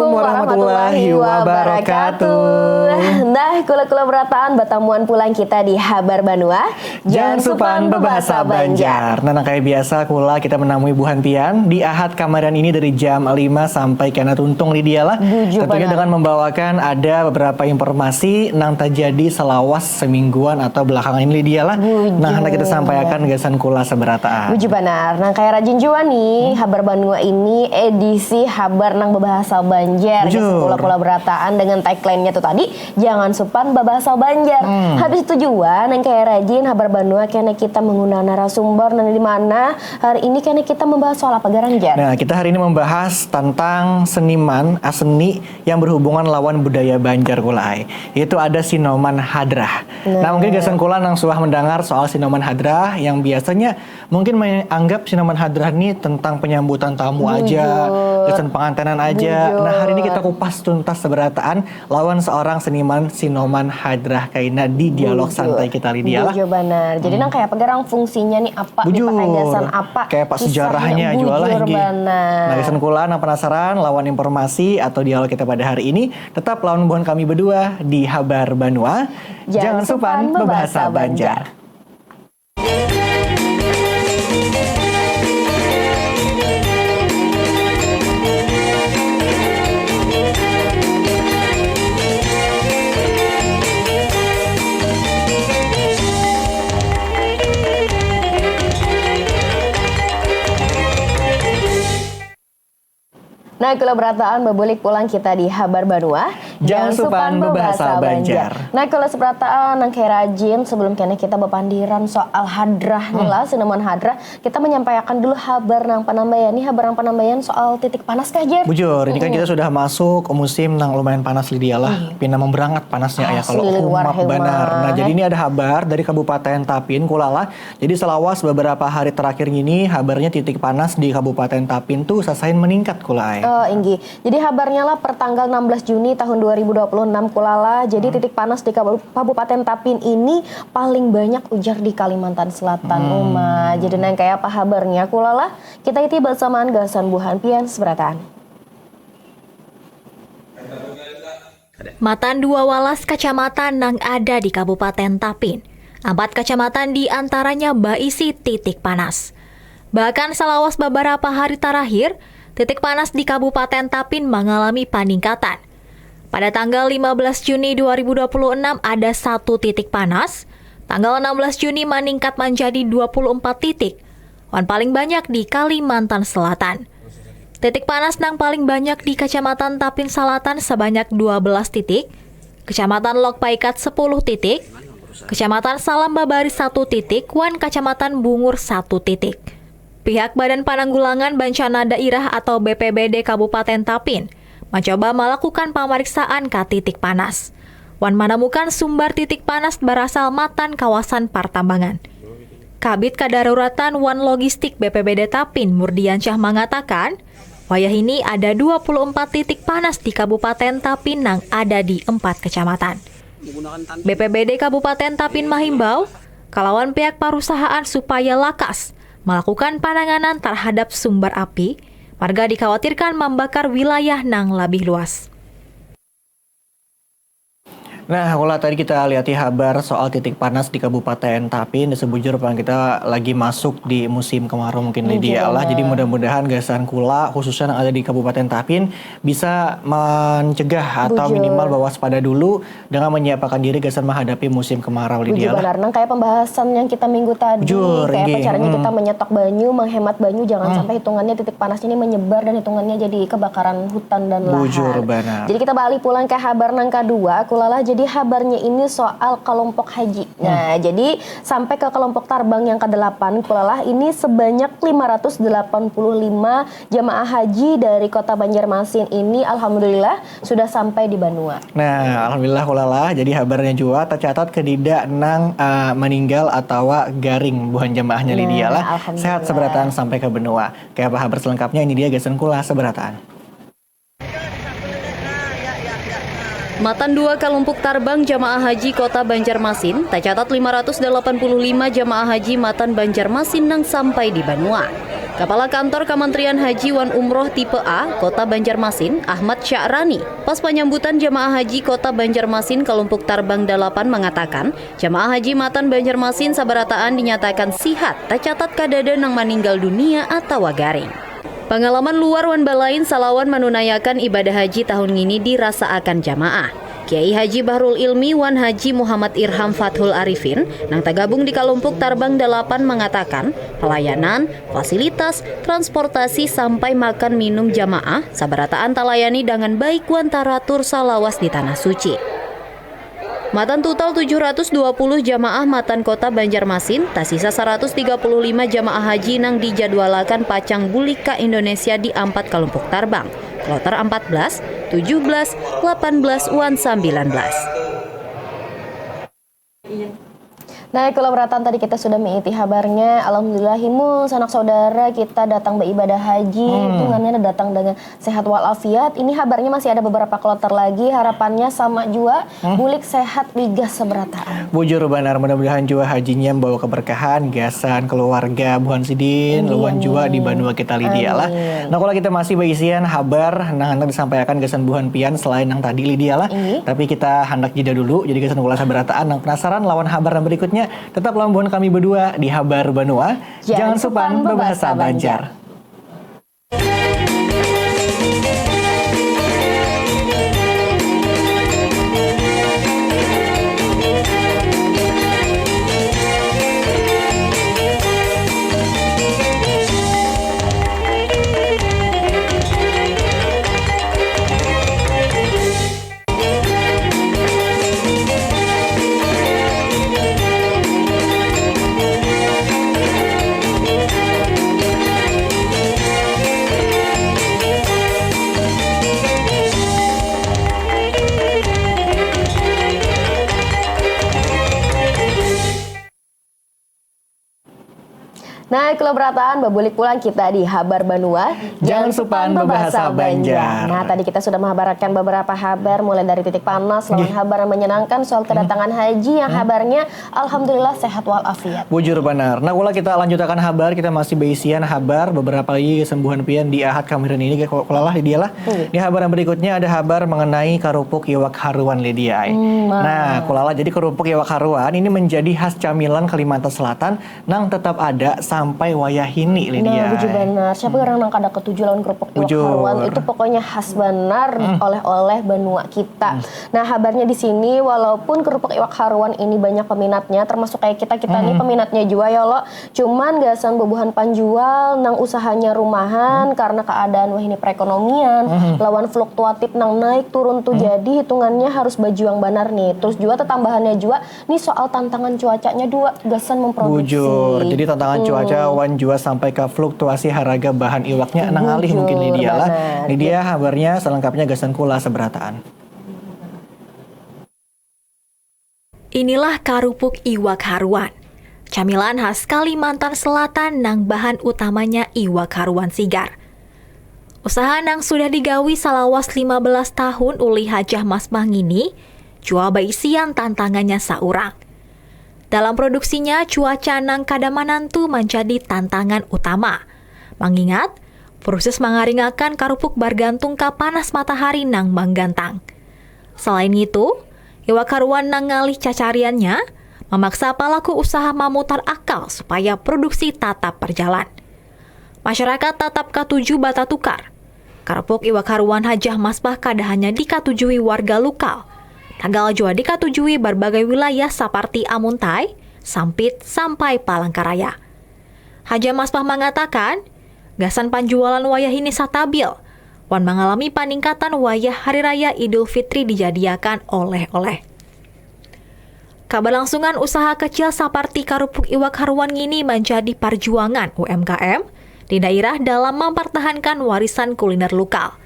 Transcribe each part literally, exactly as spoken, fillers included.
Warahmatullahi wabarakatuh. Nah, kula-kula berataan batamuan pulang kita di Habar Banua. Jangan supan bebahasa Banjar. Nah, nang kaya biasa kula kita menamui buhan pian di Ahad kamarian ini dari jam lima sampai kena tuntung di dialah. Tentunya dengan membawakan ada beberapa informasi nang terjadi selawas semingguan atau belakangan ini di dialah. Nah, hendak kita sampaikan gasan kula seberataan. Buju banar. Nang kaya rajin jua nih, Habar Banua ini edisi habar nang bebahasa Banjar. Gasan kula-kula berataan dengan tagline-nya tuh tadi, jangan supan babahasa Banjar. Habis itu jua, nang kaya rajin Habar Banua kena kita mengundang narasumber nang di mana hari ini kena kita membahas soal apa garang, Jar? Nah, kita hari ini membahas tentang seniman, ah, seni yang berhubungan lawan budaya Banjar kula ai. Yaitu ada sinoman hadrah. Nah, mungkin gasan kula nang suah mendengar soal sinoman hadrah yang biasanya mungkin menganggap sinoman hadrah ni tentang penyambutan tamu aja, gasan pengantenan aja. Nah, hari ini kita kupas tuntas seberataan lawan seorang seniman sinoman hadrah kaina di dialog santai kita, Lydia lah. Buju banar. Jadi nang kaya apa garang fungsinya nih, apa dipakai gasan apa, kaya apa sejarahnya jua lah. Buju banar. Nah, gasan kula nang penasaran lawan informasi atau dialog kita pada hari ini, tetap lawan buhan kami berdua di Habar Banua. Jangan supan bebahasa Banjar. Nah, kula berataan babulik pulang kita di Habar Banua. Jangan supan bebahasa Banjar. Nah, kula seberataan nang kaya rajin, sebelum kena kita bapandiran soal hadrah nih lah, sinoman hadrah, kita menyampaikan dulu habar nang panambayan. Nih habar nang panambayan soal titik panas kah, Jer? Bujur, ini kan kita sudah masuk musim nang lumayan panas, Lydia lah. Pina memberangat panasnya ya kalau humap banar. Nah, jadi ini ada habar dari Kabupaten Tapin, kula lah. Jadi selawas beberapa hari terakhir ini, habarnya titik panas di Kabupaten Tapin tuh sasain meningkat, kula ai. Oh, inggih. Jadi habarnya lah, per tanggal enam belas Juni tahun dua ribu dua puluh enam, kula lah. Jadi titik panas di Kabu-, Kabupaten Tapin ini paling banyak ujar di Kalimantan Selatan, Uma. Jadi nang kaya apa habarnya, kula lah? Kita iti bersamaan gasan buhan pian seberataan. Matan dua walas kacamatan nang ada di Kabupaten Tapin. Ampat kacamatan di antaranya baisi titik panas. Bahkan salawas babarapa hari tarakhir, titik panas di Kabupaten Tapin mangalami paningkatan. Pada tanggal lima belas Juni dua ribu dua puluh enam ada satu titik panas, tanggal enam belas Juni maningkat manjadi dua puluh empat titik, wan paling banyak di Kalimantan Selatan. Titik panas nang paling banyak di Kecamatan Tapin Salatan sabanyak dua belas titik, Kecamatan Lok Paikat sepuluh titik, Kecamatan Salam Babari satu titik, wan Kecamatan Bungur satu titik. Pihak Badan Pananggulangan Bancana Dairah atau B P B D Kabupaten Tapin mancoba malakukan pamariksaan ka titik panas, wan manamukan sumbar titik panas barasal matan kawasan partambangan. Kabid Kadaruratan wan Logistik B P B D Tapin, Murdiansyah, mangatakan, wayah ini ada dua puluh empat titik panas di Kabupaten Tapin nang ada di empat kecamatan. B P B D Kabupaten Tapin mahimbau kalawan pihak parusahaan supaya lakas malakukan pananganan tarhadap sumbar api, marga dikhawatirkan mambakar wilayah nang labih luas. Nah, kula tadi kita liati habar soal titik panas di Kabupaten Tapin. Sebujur pang kita lagi masuk di musim kemarau mungkin, Lydia lah. Jadi mudah-mudahan gasan kula, khususnya yang ada di Kabupaten Tapin, bisa mencegah atau minimal bawaspada dulu dengan menyiapakan diri gasan menghadapi musim kemarau, Lydia lah. Banar. Nang kayak pembahasan yang kita minggu tadi, kayak apa caranya kita menyetok banyu, menghemat banyu, jangan sampai hitungannya titik panas ini menyebar dan hitungannya jadi kebakaran hutan dan lahan. Bujur banar. Jadi kita balik pulang ke habar nang kedua, kula lah. Jadi habarnya ini soal kelompok haji. Nah, jadi sampai ke kelompok tarbang yang kedelapan, kula lah, ini sebanyak lima ratus delapan puluh lima jamaah haji dari Kota Banjarmasin ini, alhamdulillah, sudah sampai di Banua. Nah, alhamdulillah kula lah. Jadi habarnya jua tercatat kedida nang, eh, meninggal atawa garing buhan jamaahnya, Lydia lah. Sehat seberataan sampai ke Banua. Kayak apa habar selengkapnya, ini dia gasan kula seberataan. Matan dua kalumpuk tarbang jamaah haji Kota Banjarmasin, tercatat lima ratus delapan puluh lima jamaah haji matan Banjarmasin nang sampai di Banua. Kapala Kantor Kamantrian Haji wan Umroh Tipe A, Kota Banjarmasin, Ahmad Sya'rani, pas panyambutan jamaah haji Kota Banjarmasin kalumpuk tarbang dalapan mangatakan, jamaah haji matan Banjarmasin sabarataan dinyatakan sihat, tacatat kadada nang maninggal dunia atawa garing. Pangalaman luar wan balain salawan manunaiakan ibadah haji tahun ngini dirasaakan jamaah. Kiai Haji Bahrul Ilmi wan Haji Muhammad Irham Fathul Arifin nang tagabung di kalumpuk tarbang dalapan mangatakan, palayanan, fasilitas, transportasi sampai makan minum jamaah sabarataan talayani dangan baik wan taratur salawas di Tanah Suci. Matan tutal tujuh ratus dua puluh jamaah matan Kota Banjarmasin, tasisa saratus tiga puluh lima jamaah haji nang dijadwalakan pacang bulik ka Indonesia di ampat kalumpuk tarbang, kloter ampat belas, tujuh belas, lapan belas, wan sambilan belas. Nah, kalau berataan tadi kita sudah mengikuti habarnya, alhamdulillah himul sanak saudara kita datang beribadah haji, hmm. Itu ngannya datang dengan sehat walafiat. Ini habarnya masih ada beberapa kloter lagi, harapannya sama juga hmm. Bulik sehat wigas seberataan. Bujur benar, mudah-mudahan juga hajinya membawa keberkahan, gasan keluarga buhan sidin, lawan juga di banua kita Lydia lah. Nah, kalau kita masih baisian habar, nah hendak disampaikan gasan buhan pian selain yang tadi Lydia lah. Iya. Tapi kita hendak jeda dulu, jadi gasan ulah seberataan yang penasaran lawan habar yang berikutnya. Tetap lawan kami berdua di Habar Banua. Jangan, Jangan supan berbahasa Banjar. Nah, kalau berataan, babulik pulang kita di Habar Banua. Jangan supan berbahasa Banjar. Nah, tadi kita sudah menghabarkan beberapa habar, mulai dari titik panas, lawan habar yang menyenangkan soal kedatangan haji yang habarnya alhamdulillah sehat walafiat. Bujur banar. Nah, kalau kita lanjutakan habar, kita masih baisian habar beberapa lagi kesembuhan pian di Ahad kamarin ini, kalau lah di dia lah. Di habar yang berikutnya ada habar mengenai karupuk iwak haruan Lydia. Hmm, nah, kulala jadi kerupuk iwak haruan ini menjadi khas camilan Kalimantan Selatan nang tetap ada sampai wayah ini Lydia. Nah, bujur benar. Siapa orang nang kada ketuju lawan kerupuk iwak haruan? Itu pokoknya khas benar hmm. Oleh-oleh banua kita. Hmm. Nah, habarnya di sini walaupun kerupuk iwak haruan ini banyak peminatnya, termasuk kayak kita kita hmm. Nih peminatnya juga ya lo. Cuman gasan bubuhan panjual nang usahanya rumahan hmm. Karena keadaan wahini perekonomian hmm. Lawan fluktuatif nang naik turun tuh hmm. Jadi hitungannya harus berjuang benar nih. Terus juga tetambahannya juga nih soal tantangan cuacanya dua gasan memproduksi. Bujur. Jadi tantangan hmm. Cuaca wan juga sampai ke fluktuasi harga bahan iwaknya nang alih mungkin Lydia lah. Ini dia habarnya selengkapnya gasan kula seberataan. Inilah karupuk iwak haruan. Camilan khas Kalimantan Selatan nang bahan utamanya iwak haruan sigar. Usaha nang sudah digawi salawas lima belas tahun ulih Hajah Masmah ngini jua baisian tantangannya saurang. Dalam produksinya, cuaca nang kada manantu manjadi tantangan utama. Mangingat, proses mangaringakan karupuk bargantung ka panas matahari nang manggantang. Salain ngitu, iwak haruan nang ngalih cacariannya mamaksa palaku usaha mamutar akal supaya produksi tatap barjalan. Masyarakat tatap katuju batatukar. Karupuk iwak haruan Hajah Masbah kada hanya dikatujui warga lukal, tagal jua dikatujui barbagai wilayah saparti Amuntai, Sampit, sampai Palangkaraya. Hajah Masbah mangatakan, gasan panjualan wayahini satabil wan mangalami paningkatan wayah Hari Raya Idul Fitri dijadiakan oleh-oleh. Kabalangsungan usaha kecil saparti karupuk iwak haruan ngini manjadi parjuangan U M K M di dairah dalam mampartahankan warisan kuliner lukal.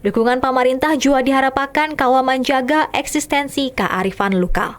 Dukungan pamarintah jua diharapakan kawa manjaga eksistensi kaarifan lukal.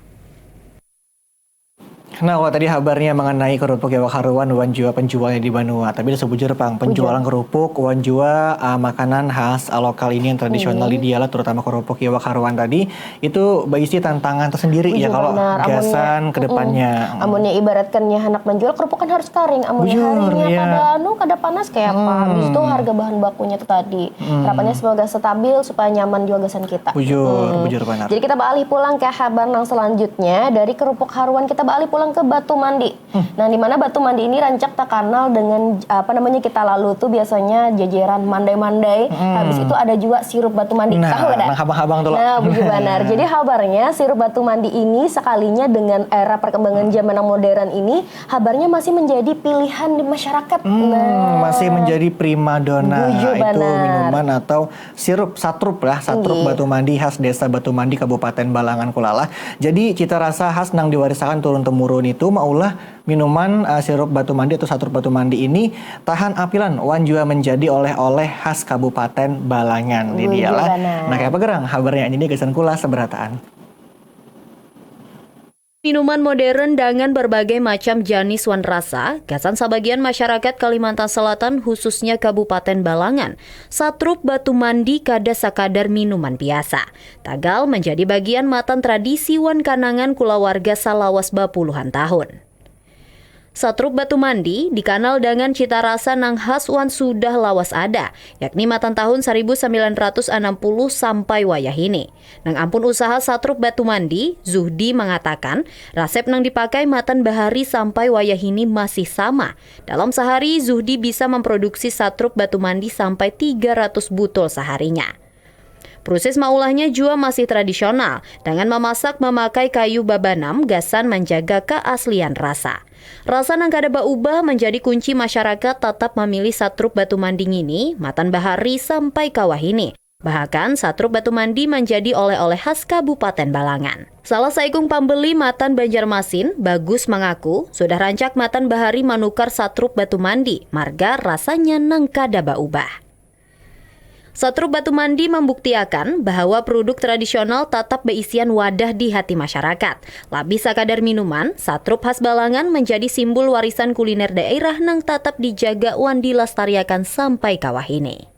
Nah, kalau tadi habarnya mengenai kerupuk iwak haruan wan jua penjualnya di Banua, tapi dah sebujur pang, penjualan kerupuk wan jua uh, makanan khas uh, lokal ini yang tradisional di dialah, terutama kerupuk iwak haruan tadi, itu berisi tantangan tersendiri ya kalau gasan ke depannya. Amunnya ibaratkannya hendak menjual kerupuk kan harus karing, amunnya harinya ya. Kada anu, kada panas kayak apa. Habis itu harga bahan bakunya tuh tadi. Hmm. Harapannya semoga stabil supaya nyaman juga gasan kita. Bujur, hmm. Bujur benar. Jadi kita beralih pulang ke habar yang selanjutnya, dari kerupuk haruan kita beralih pulang ke Batu Mandi. Hmm. Nah, di mana Batu Mandi ini rancak terkenal dengan apa namanya kita lalu tuh biasanya jajaran mandai-mandai. Hmm. Habis itu ada juga sirup Batu Mandi. Nah, tahu kada? Nah, habang-habang tuh. Nah, bujur benar. Jadi habarnya sirup Batu Mandi ini sekalinya dengan era perkembangan zaman yang modern ini, habarnya masih menjadi pilihan di masyarakat. Hmm, nah. Masih menjadi primadona. Bujur benar. Itu minuman atau sirup satrup lah, satrup Batu Mandi khas Desa Batu Mandi, Kabupaten Balangan, Kulalah. Jadi cita rasa khas nang diwarisakan turun temurun itu maulah minuman uh, sirup Batu Mandi atau satrup Batu Mandi ini tahan apilan wan jua menjadi oleh-oleh khas Kabupaten Balangan. Di dialah. Nah, kayak apa gerang habarnya ini gasan kula seberataan. Minuman modern dengan berbagai macam janis wan rasa, gasan sabagian masyarakat Kalimantan Selatan khususnya Kabupaten Balangan, satrup Batu Mandi kada sakadar minuman biasa, tagal menjadi bagian matan tradisi wan kanangan kulawarga salawas bapuluhan tahun. Satrup Batu Mandi dikanal dangan cita rasa nang khas wan sudah lawas ada, yakni matan tahun saribu sambilan ratus anam puluh sampai wayahini. Nang ampun usaha satrup Batu Mandi, Zuhdi mangatakan, rasep nang dipakai matan bahari sampai wayahini masih sama. Dalam sahari, Zuhdi bisa mamproduksi satrup Batu Mandi sampai tiga ratus butul saharinya. Proses maulahnya jua masih tradisional, dangan mamasak mamakai kayu babanam gasan manjaga kaaslian rasa. Rasa nang kada baubah manjadi kunci masyarakat tatap mamilih satrup Batu Mandi ngini matan bahari sampai ka wahini. Bahakan satrup Batu Mandi manjadi oleh-oleh khas Kabupaten Balangan. Salah saikung pambeli matan Banjarmasin, Bagus mangaku sudah rancak matan bahari manukar satrup Batu Mandi marga rasanya nang kada baubah. Satrup Batu Mandi mambuktiakan bahawa pruduk tradisional tatap baisian wadah di hati masyarakat. Labih sakadar minuman, satrup khas Balangan manjadi simbul warisan kuliner dairah nang tatap dijaga wan dilastariakan sampai ka wahini.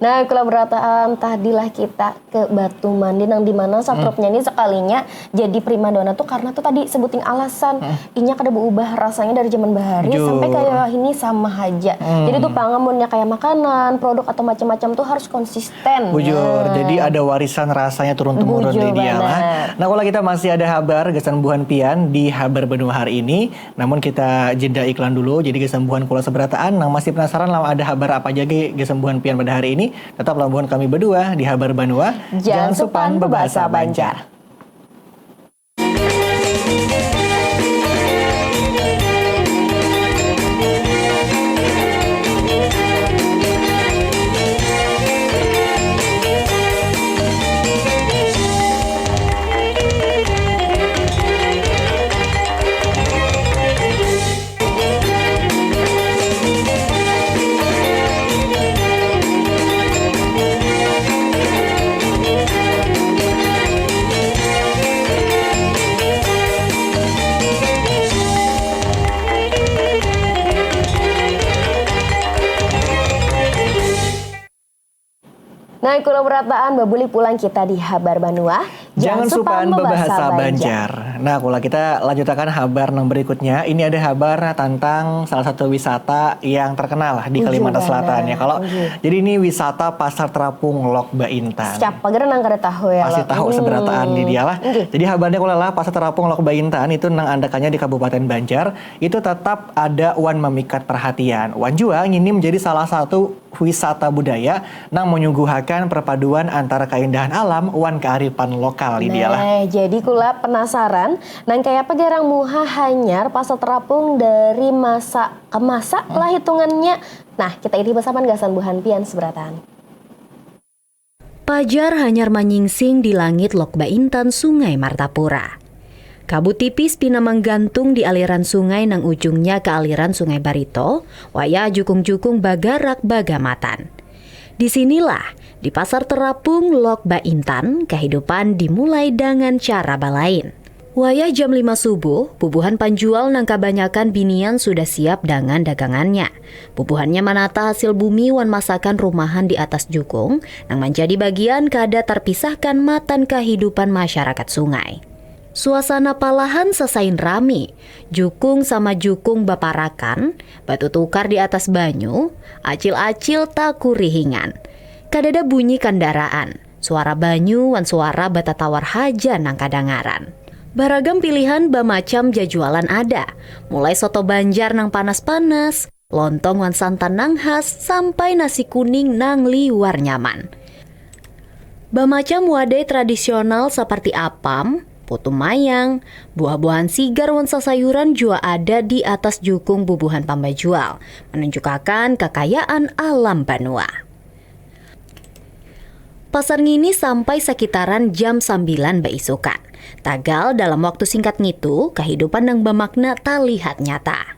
Nah, kula berataan tadilah kita ke Batu Mandi nang dimana satrupnya ini sekalinya jadi primadona tuh karena tuh tadi sebuting alasan inya kada berubah rasanya dari zaman bahari sampai kayak ini sama aja. Jadi tuh pangamunnya kayak makanan, produk atau macam-macam tuh harus konsisten. Bujur. Nah. Jadi ada warisan rasanya turun temurun di dia lah. Nah, kalau kita masih ada habar gasan buhan pian di habar benua hari ini. Namun kita jeda iklan dulu, jadi gasan buhan kula seberataan nang masih penasaran lawan ada habar apa aja gasan buhan pian pada hari ini, tetap lawan buhan kami berdua di Habar Banua. Jangan supan bebahasa Banjar. Nah, kula berataan babuli pulang kita di Habar Banua. Jangan supan bebahasa Banjar. Nah, kula kita lanjutakan habar nang berikutnya. Ini ada habar tentang salah satu wisata yang terkenal di Kalimantan Selatan ya. Kalau jadi ini wisata Pasar Terapung Lok Baintan. Siapa gara nang kada tahu ya. Pasti tahu seberataan di dia lah. Jadi habarnya kula lah Pasar Terapung Lok Baintan itu nang andakannya di Kabupaten Banjar itu tetap ada wan memikat perhatian. Wan jua ngini menjadi salah satu wisata budaya nang menyuguhakan perpaduan antara keindahan alam wan kearifan lokal di dialah. Nah, jadi kula penasaran nang kaya apa garang muha hanyar pasal terapung dari masa ke masa lah hitungannya. Nah, kita ini bersama gasan buhan pian seberataan. Pajar hanyar manyingsing di langit lok baintan Sungai Martapura. Kabut tipis pina manggantung di aliran sungai nang ujungnya ka aliran Sungai Barito, wayah jukung-jukung bagarak bagamatan. Di sinilah, di Pasar Terapung, Lok Baintan, kahidupan dimulai dangan cara balain. Wayah jam lima subuh, bubuhan panjual nang kabanyakan binian sudah siap dangan dagangannya. Bubuhannya manata hasil bumi wan masakan rumahan di atas jukung, nang manjadi bagian kada tarpisahkan matan kahidupan masyarakat sungai. Suasana palahan sasain rami, jukung sama jukung baparakan, batutukar di atas banyu, acil-acil takurihingan. Kadada bunyi kandaraan, suara banyu wan suara batatawar haja nang kadangaran. Baragam pilihan bamacam jajualan ada, mulai soto Banjar nang panas-panas, lontong wan santan nang khas, sampai nasi kuning nang liwar nyaman. Bamacam wadai tradisional saparti apam, putu mayang, buah-buahan sigar wan sasayuran jua ada di atas jukung bubuhan pambajual, manunjukakan kakayaan alam banua. Pasar ngini sampai sakitaran jam sambilan baisukan. Tagal dalam waktu singkat ngitu, kahidupan nang bamakna talihat nyata.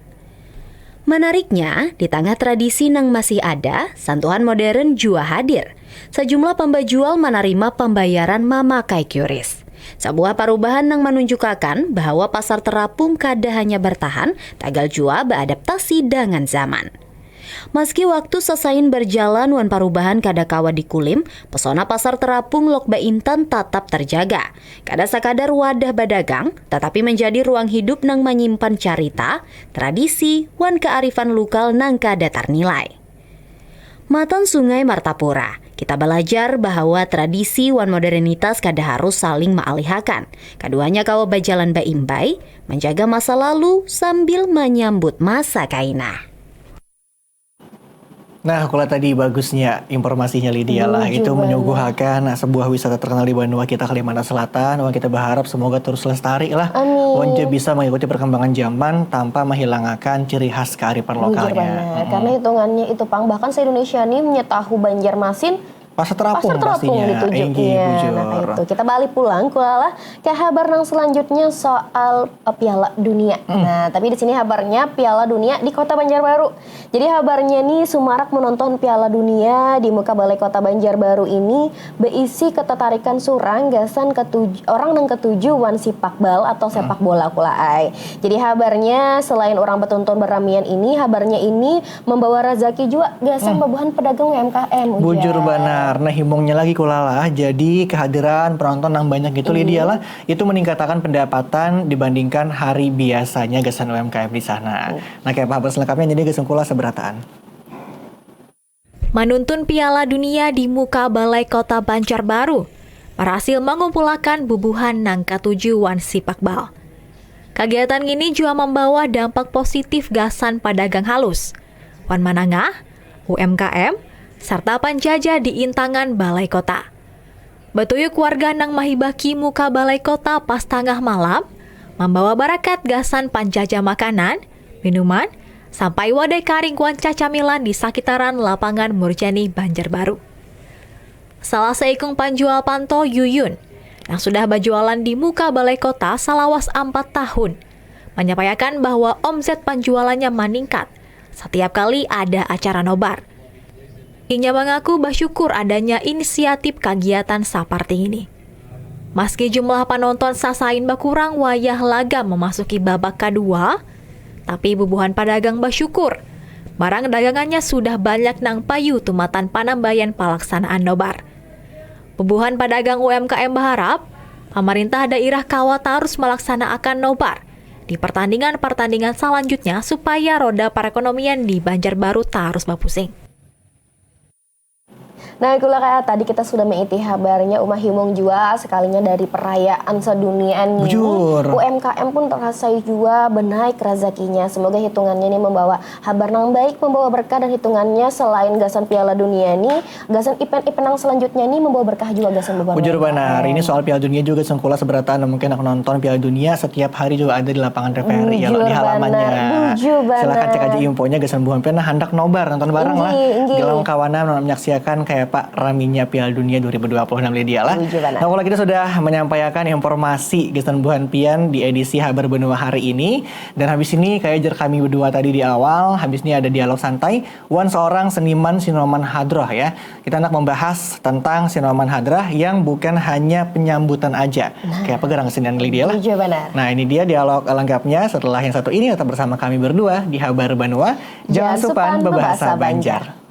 Manariknya, di tangah tradisi nang masih ada, santuhan modern jua hadir. Sajumlah pambajual manarima pambayaran mamakai QRIS. Sabuah parubahan nang manunjukakan bahwa Pasar Terapung kada hanya bartahan, tagal jua baadaptasi dangan zaman. Maski waktu sasain barjalan wan parubahan kada kawa dikulim, pesona Pasar Terapung Lok Baintan tatap tarjaga. Kada sakadar wadah badagang, tatapi manjadi ruang hidup nang manyimpan carita, tradisi, wan kaarifan lukal nang kada tarnilai. Matan Sungai Martapura, kita balajar bahwa tradisi wan modernitas kada harus saling maalihakan. Kaduanya kawa bajalan baimbai, manjaga masa lalu sambil manyambut masa kaina. Nah, kula tadi bagusnya informasinya Lydia lah. Itu menyuguhakan sebuah wisata terkenal di banua kita Kalimantan Selatan. Wan kita berharap semoga terus lestari lah. Wan jua bisa mengikuti perkembangan zaman tanpa menghilangakan ciri khas kearifan lokalnya. Bujur banar. Karena hitungannya itu pang bahkan se-Indonesia nih menyetahu Banjarmasin Pasar terapung, pasar terapung pastinya. Dituju. Iya, nah, itu. Kita balik pulang kulalah ke habar nang selanjutnya soal uh, Piala Dunia. Hmm. Nah, tapi di sini habarnya Piala Dunia di Kota Banjarbaru. Jadi habarnya nih sumarak menonton Piala Dunia di muka Balai Kota Banjarbaru ini berisi ketertarikan surang gasan ketuju, orang nang ketuju wan sipak bal atau sepak bola kulaai. Jadi habarnya selain orang betonton beramian ini, habarnya ini membawa rezeki juga gasan hmm. Babuhan pedagang U M K M. Bujur banar. Nah, himungnya lagi kulalah. Jadi kehadiran penonton yang banyak gitu Lydia lah, itu meningkatkan pendapatan dibandingkan hari biasanya gasan U M K M di sana. Nah, kayak apa selengkapnya jadi gasan kula seberataan. Manuntun Piala Dunia di muka Balai Kota Banjarbaru berhasil mengumpulakan bubuhan nang katuju wan sipak bal. Kagiatan ini juga membawa dampak positif gasan padagang halus, wan manangah, U M K M, serta panjaja di intangan balai kota. Batuyuk warga nang mahibaki muka balai kota pas tangah malam, membawa barakat gasan panjaja makanan, minuman, sampai wadai karing wan cacamilan di sakitaran lapangan Murjani Banjarbaru. Salah seikung panjual panto Yuyun, yang sudah berjualan di muka balai kota salawas empat tahun, menyampaikan bahwa omset penjualannya meningkat setiap kali ada acara nobar. Inya mengaku bersyukur adanya inisiatif kegiatan seperti ini. Meski jumlah penonton sasain berkurang wayah laga memasuki babak kedua, tapi bubuhan pedagang bersyukur barang dagangannya sudah banyak nang payu tumatan panambayan pelaksanaan nobar. Bubuhan pedagang U M K M berharap pemerintah daerah kawa terus melaksanaakan nobar di pertandingan-pertandingan selanjutnya supaya roda perekonomian di Banjarbaru terus berpusing. Nah, itulah kayak tadi kita sudah mengikuti habarnya Uma Himung juga sekalinya dari perayaan sedunia ini. Bujur. U M K M pun terasa juga benaik rezekinya. Semoga hitungannya ini membawa habar nang baik, membawa berkah dan hitungannya selain gasan Piala Dunia ini, gasan event-event nang selanjutnya ini membawa berkah juga gasan bubuhan. Bujur banar. Ini soal Piala Dunia juga sengkula seberatan mungkin aku nonton Piala Dunia setiap hari juga ada di lapangan T V R I ya di halamannya. Bujur banar. Silakan cek aja infonya gasan bubuhan pina handak nobar nonton bareng lah. Galang kawanan menyaksikan kayak Pak, raminya Piala Dunia dua ribu dua puluh enam, Lydia lah. Setuju banar. Nah, kalau kita sudah menyampaikan informasi gasan buhan pian di edisi Habar Banua hari ini, dan habis ini kayak jer kami berdua tadi di awal, habis ini ada dialog santai wan seorang seniman Sinoman Hadroh ya. Kita nak membahas tentang Sinoman Hadrah yang bukan hanya penyambutan aja. Nah. Kayak apa gerang kesenian, Lydia lah. Setuju banar. Nah, ini dia dialog lengkapnya. Setelah yang satu ini, tetap bersama kami berdua di Habar Banua. Jangan supan bebahasa Banjar.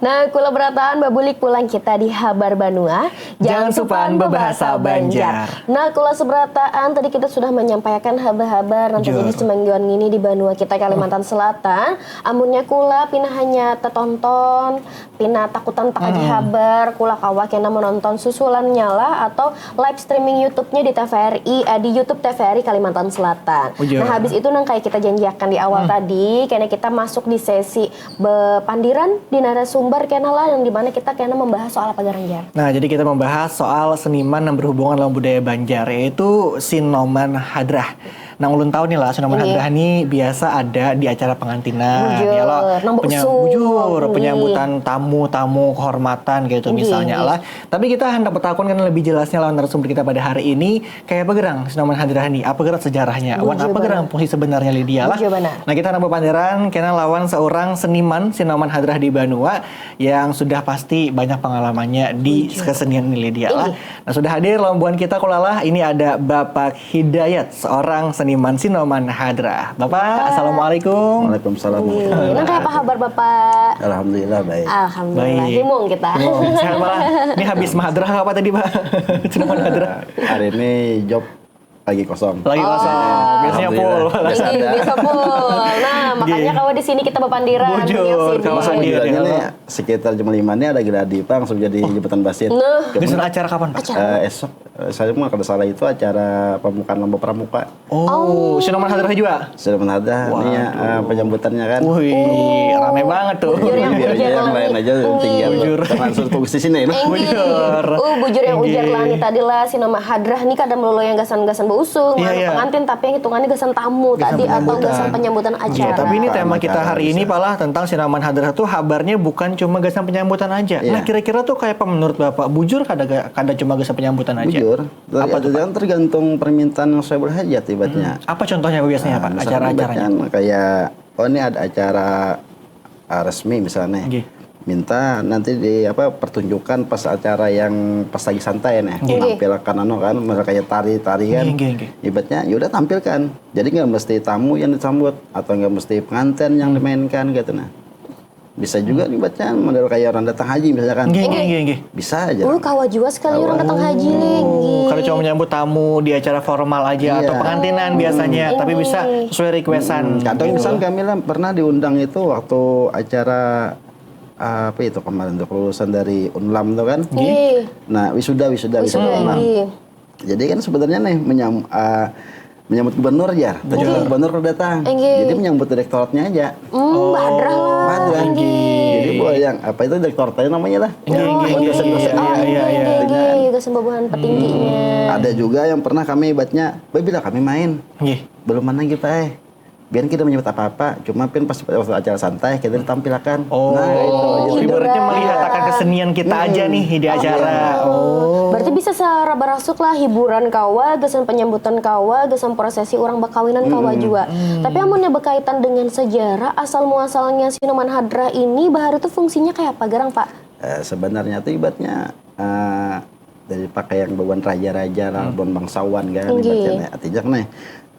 Nah, kula berataan babulik pulang kita di Habar Banua. Jangan supan bebahasa Banjar. Nah, kula seberataan tadi kita sudah menyampaikan habar-habar nang terjadi semingguan ini di banua kita Kalimantan Selatan. Amunnya kula pina hanya tetonton, pina takutan takagih habar, kula kawa kena menonton susulannya lah atau live streaming YouTube-nya di T V R I, eh, di YouTube T V R I Kalimantan Selatan. Nah, habis itu nang kayak kita janjiakan di awal tadi, kena kita masuk di sesi bepandiran di narasumber kena lah, yang dimana kita kena membahas soal apa garang, Jar? Nah, jadi kita membahas soal seniman yang berhubungan dengan budaya Banjar, yaitu Sinoman Hadrah. Nah, ulun tahu nih lah, Sinoman Hadrah nih biasa ada di acara pengantinan, ya lah. Bujur, penyambutan tamu-tamu kehormatan gitu misalnya lah. Tapi kita hendak bertakun kan lebih jelasnya lawan narasumber kita pada hari ini, kayak apa gerang Sinoman Hadrah nih? Apa gerang sejarahnya? Wan apa gerang fungsi sebenarnya, Lydia lah? Nah, kita anak bepanderan kena lawan seorang seniman Sinoman Hadrah di Banua yang sudah pasti banyak pengalamannya di kesenian ini, Lydia lah. Nah, sudah hadir lawan buhan kita kulalah. Ini ada Bapak Hidayat, seorang seniman Sinoman Hadrah. Bapak, assalamualaikum. Waalaikumsalam. Nah, kayak apa kabar Bapak? Alhamdulillah baik. Alhamdulillah. Himung kita. Sehat, Pak. Ini habis mahadrah apa tadi, Pak? Sinoman Hadrah. Hari ini job lagi kosong. Lagi kosong. Biasanya full. Biasa full. Nah, makanya kalau di sini kita bepandiran. Bujur, kawan. Sekitar jam lima ini ada geladi, Pak, langsung jadi jembatan basit. Nah. Geser acara kapan, Pak? Eh, esok, eh, saya mah kalau salah itu acara pembukaan lomba pramuka. Oh, Sinoman Hadrah juga? Sinoman Hadrah, ini ya, eh, penyambutannya kan. Wih, rame banget tuh. Bujur yang ujar yang lain aja tinggal. Jangan suruh tunggu di sini, nah. Bujur. Oh, bujur yang ujar lah nih tadi lah, Sinoman Hadrah nih kada melulu yang gasan-gasan bausung, pengantin, tapi yang hitungannya gasan tamu tadi atau gasan penyambutan acara. Tapi ini tema kita hari ini, Pak lah, tentang Sinoman Hadrah tuh habarnya bukan cuma gasan penyambutan aja. Nah, kira-kira tuh kayak apa menurut Bapak? Bujur kada, kada cuma gasan penyambutan aja? Bujur. Apa tuh, Pak? Tergantung permintaan yang sesuai hajat ibaratnya. Apa contohnya biasanya, Pak, acara-acaranya? Kayak, oh, ini ada acara, ah, resmi misalnya. Minta nanti di, apa, pertunjukan pas acara yang pas lagi santai nih. Menampilkan anu kan, misal kayak tari-tari kan. Ibaratnya, ya udah tampilkan. Jadi nggak mesti tamu yang disambut atau nggak mesti pengantin yang dimainkan gitu, nah. Bisa juga nih bacaan model kayak orang datang haji misalkan. Nggih, nggih, nggih, nggih. Bisa aja. Oh, kawa jua sekali orang datang haji nih. Nggih. Kada cuma menyambut tamu di acara formal aja atau pengantinan biasanya, tapi bisa sesuai requestan. Kadang misalnya kami lah pernah diundang itu waktu acara, ah, apa itu kemarin tuh, kelulusan dari Unlam tuh kan. Nggih. Nah, wisuda, wisuda, wisuda Unlam. Nggih. Jadi kan sebenarnya nih menyam-, eh, menyambut gubernur aja. Tapi gubernur kada datang. Jadi menyambut direktoratnya aja. Hmm, bahadrah lah. Bahadrah. Jadi buat yang, apa itu, direktoratnya namanya lah. Buat dosen-dosen. Oh, iya, iya, iya. Gasan babuhan petingginya. Ada juga yang pernah kami ibaratnya, "Bé, bila kami main?" Belum mana kita, eh. Biar kita menyebut apa-apa, cuma pin pas waktu acara santai kita ditampilakan. Oh, nah, itu. Jadi ibaratnya melihat akan kesenian kita aja nih di acara. Oh. Berarti bisa saraba rasuk lah, hiburan kawa, gasan penyambutan kawa, gasan prosesi orang bakawinan kawa jua. Tapi amunnya berkaitan dengan sejarah, asal muasalnya Sinoman Hadrah ini bahari tuh fungsinya kayak apa garang, Pak? Eh, sebenarnya tuh ibaratnya, eh, dari pakai yang bawaan raja-raja lah, bawaan bangsawan kan, ibaratnya nih. Artinya kan nih,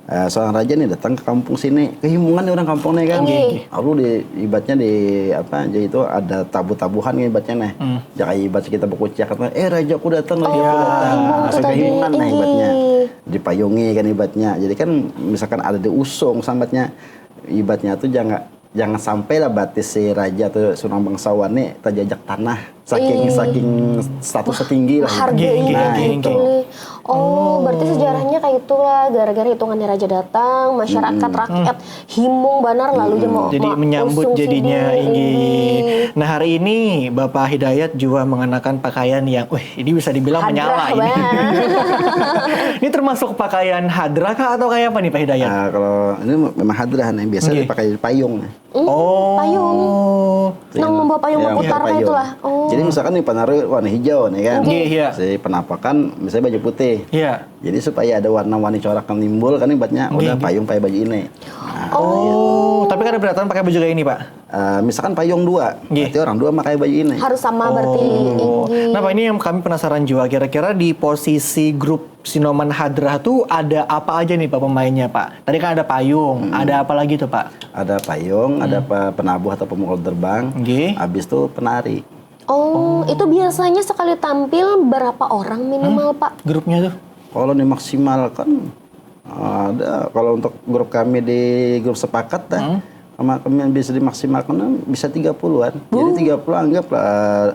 Eh, seorang raja nih datang ke kampung sini, kehimungan nih orang kampung nih kan. Inggih. Lalu di ibatnya di apa aja itu ada tabu-tabuhan nih ibatnya nih. Hmm. Jangan ibat kita berkuciak kata, eh rajaku datang, rajaku datang. Himungan tuh tadi, kehimungan nah ibatnya. Dipayungi kan ibatnya. Jadi kan misalkan ada diusung sambatnya, ibatnya tuh jangan jangan sampai lah batis si raja atau seorang bangsawan nih terjajak tanah saking saking statusnya tinggi lah. Harga ini gitu. Oh, berarti sejarahnya kayak itulah gara-gara hitungannya raja datang, masyarakat rakyat himung banar lalu dia mau jadi menyambut jadinya ini. Nah, hari ini Bapak Hidayat juga mengenakan pakaian yang, wih, ini bisa dibilang menyala ini. Ini termasuk pakaian hadrah kah atau kayak apa nih Pak Hidayat? Uh, kalau ini memang hadrah nih, biasa dipakai payung nih. Oh, payung. Nang membawa payung ya, berputar kayak itulah. Oh. Jadi misalkan nih penaruh warna hijau nih kan. Iya, iya. Si penampakan misalnya baju putih. Iya. Jadi supaya ada warna-warni corak yang nimbul kan ibatnya udah payung pakai baju ini. Nah, oh, iya. Tapi kada beratan pakai baju kayak ini, Pak? Uh, misalkan payung dua, berarti orang dua pakai baju ini. Harus sama oh. Berarti. Oh. Nah, Pak, ini yang kami penasaran juga, kira-kira di posisi grup Sinoman Hadrah tuh ada apa aja nih Pak pemainnya Pak? Tadi kan ada payung, hmm. Ada apa lagi tuh Pak? Ada payung, hmm. Ada penabuh atau pemukul terbang, okay. Habis itu penari. Oh, oh, itu biasanya sekali tampil berapa orang minimal hmm. Pak? Grupnya tuh? Kalau dimaksimalkan ada, kalau untuk grup kami di grup sepakat dah, hmm. Sama kami yang bisa dimaksimalkan bisa tiga puluhan. Uh. Jadi tiga puluh anggaplah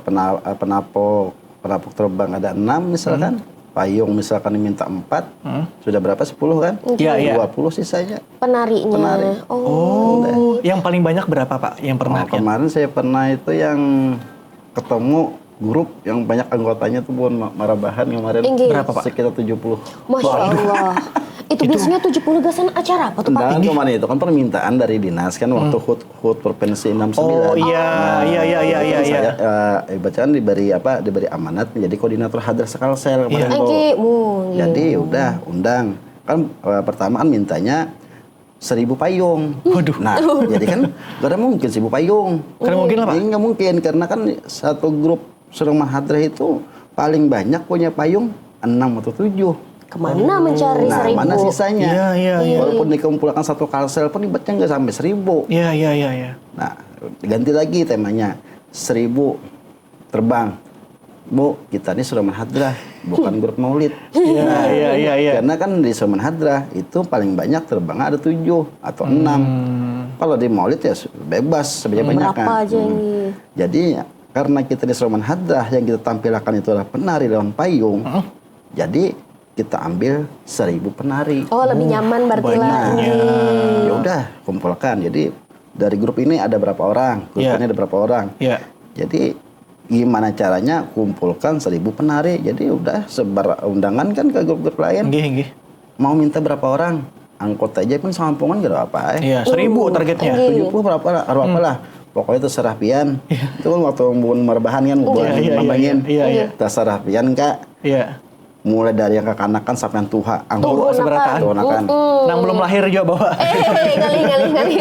pena, eh, penapuk penapuk terbang ada enam misalkan, hmm. Payung misalkan diminta empat, hmm. Sudah berapa sepuluh kan? Iya, iya. Dua puluh sisanya. Penarinya. Penari. Oh. Oh, yang paling banyak berapa Pak? Yang pernah? Oh, kemarin saya pernah itu yang ketemu grup yang banyak anggotanya tuh bukan marabahan kemarin. Inggih. Berapa Pak? Sekitar tujuh puluh. Masya Allah. Itu, itu biasanya tujuh puluh gasan acara apa tuh Pak? Dan kemarin itu kan permintaan dari dinas kan hmm. Waktu hut hut provinsi enam sembilan. Oh iya, nah, iya iya iya iya. Saya uh, eh, bacaan diberi apa diberi amanat menjadi koordinator hadrah sekalsel kemarin. Iya. Jadi udah undang kan uh, pertama kan mintanya seribu payung. Waduh. Nah, jadi kan gak ada mungkin seribu payung. Gak ada mungkin lah Pak. Jadi gak mungkin karena kan satu grup Sinoman Hadrah itu paling banyak punya payung enam atau tujuh. Kemana mencari nah, seribu? Mana sisanya? Iya, iya, iya. Walaupun dikumpulkan satu kalsel pun ibatnya nggak sampai seribu. Iya, iya, iya, iya. Nah, ganti lagi temanya. Seribu terbang. Bu, kita ini Sinoman Hadrah, bukan grup maulid. Iya, nah, iya, iya, iya. Karena kan di Sinoman Hadrah itu paling banyak terbangnya ada tujuh atau enam. Hmm. Kalau di maulid ya bebas sebanyak-banyaknya. Berapa aja hmm. Ini? Jadi karena kita di Sinoman Hadrah yang kita tampilkan itu adalah penari lawan payung. Hmm. Jadi kita ambil seribu penari. Oh, lebih nyaman berarti lah. Nah, ya udah, kumpulkan. Jadi dari grup ini ada berapa orang, grup yeah. Ini ada berapa orang. Yeah. Jadi gimana caranya kumpulkan seribu penari. Jadi udah sebar undangan kan ke grup-grup lain. Gih, gih. Mau minta berapa orang? Angkot aja pun sekampungan gak ada apa eh. Iya, seribu targetnya. Tujuh puluh berapa lah, hmm. Apalah. Pokoknya terserah pian. Iya. Itu kan waktu bukan merbahan kan, bukan iya, iya, iya, iya, iya. Terserah pian kak. Iya. Mulai dari yang kekanakan sampai yang tuha. Anggur seberataan. Tuh, mm -mm. Nang belum lahir juga bawa. Eh, ngalih, ngalih, ngalih.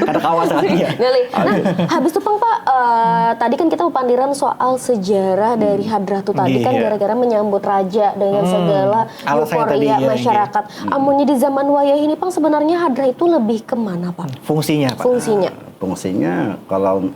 Kada kawas rasanya. Ngalih. Nah, habis itu Pang Pak, uh, tadi kan kita pandiran soal sejarah hmm. Dari Hadrah tuh tadi kan iya. Gara-gara menyambut raja dengan hmm. Segala euforia ya, masyarakat. Hmm. Amunnya di zaman wayah ini Pang sebenarnya Hadrah itu lebih kemana Pang? Fungsinya Pak. Fungsinya. Fungsinya kalau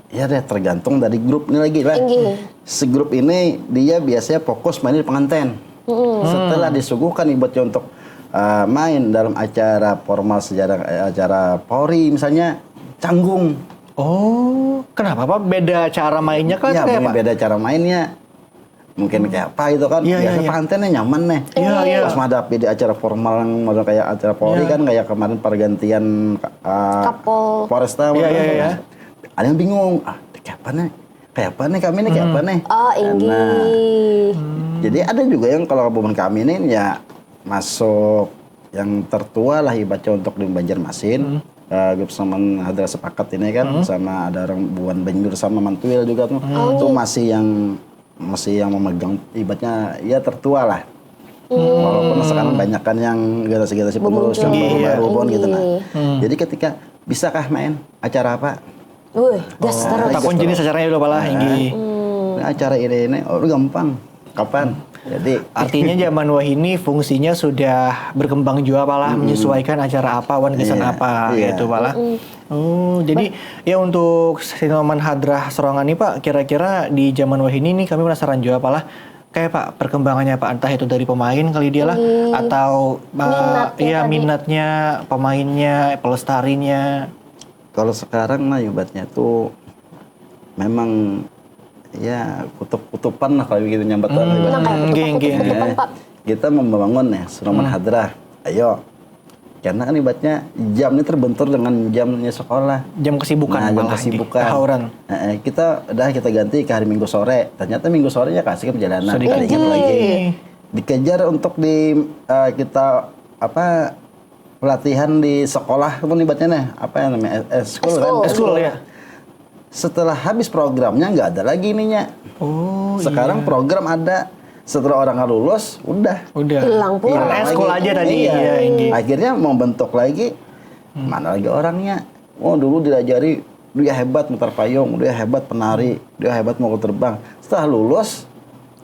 Ya deh, tergantung dari grup ini lagi lah. Inggih. Segrup ini dia biasanya fokus main di pengantin. Hmm. Setelah disuguhkan ibatnya untuk uh, main dalam acara formal sejarah eh, acara Polri misalnya canggung. Oh, kenapa Pak? Beda cara mainnya kan ya, kayak Pak? Beda cara mainnya. Mungkin kayak apa itu kan ya, biasa ya, ya. Pengantinnya nyaman nih ya, ya. Pas menghadapi di acara formal yang model kayak acara Polri ya. Kan kayak kemarin pergantian uh, Kapolresta ya, ya, ya. Ada yang bingung ah kayak apa nih kayak apa nih kami nih kayak apa nih oh ini nah, jadi ada juga yang kalau bukan kami nih ya masuk yang tertua lah ibaca untuk di Banjarmasin hmm. Uh, grup sama Hadra Sepakat ini kan hmm. Sama ada orang Buan Banjur sama Mantuil juga tuh hmm. Itu masih yang masih yang memegang ibaratnya ya tertua lah. Hmm. Walaupun sekarang banyak kan yang generasi-generasi penerus yang baru-baru pun gitu nah. Hmm. Jadi ketika bisakah main acara apa? Wih, gas oh, terus. Apapun jenis acaranya udah pala nah, ini. Hmm. Nah, acara ini ini oh, gampang. Kapan? Jadi Artinya zaman wahini fungsinya sudah berkembang jua, Pak lah, menyesuaikan acara apa wan gasan Iya, apa iya. Gitu, Pak lah. Oh, jadi ya untuk Sinoman Hadrah Serongan nih, Pak, kira-kira di zaman wahini nih kami penasaran jua, Pak lah. Kayak, Pak, perkembangannya, Pak, entah itu dari pemain kali dia lah atau uh, Minatnya ya tadi. Minatnya, pemainnya, pelestarinya. Kalau sekarang mah ibaratnya tuh memang ya kutup-kutupan lah kalau gitu nyambat orang Nah, kayak Nggih, nggih. kutup-kutupan, Pak. Kita membangun nih Sinoman Hadrah. Ayo. Karena kan ibaratnya jam ini terbentur dengan jamnya sekolah. Jam kesibukan Nah, jam malah, kesibukan. Tauran. Eh, eh, kita udah kita ganti ke hari Minggu sore. Ternyata Minggu sorenya kasih ke perjalanan. Sudah Kita ingat ganti. lagi. Dikejar untuk di eh, kita apa pelatihan di sekolah pun ibaratnya nih apa yang namanya eh, school kan? School. School ya. Setelah habis programnya nggak ada lagi ininya. Oh, Sekarang program ada. Setelah orang lulus, udah. Udah. Hilang pula. Hilang. School aja tadi. Iya. Iya, inggih. Akhirnya mau bentuk lagi, mana lagi orangnya? Oh dulu diajari dia hebat mutar payung, dia hebat penari, dia hebat mau terbang. Setelah lulus,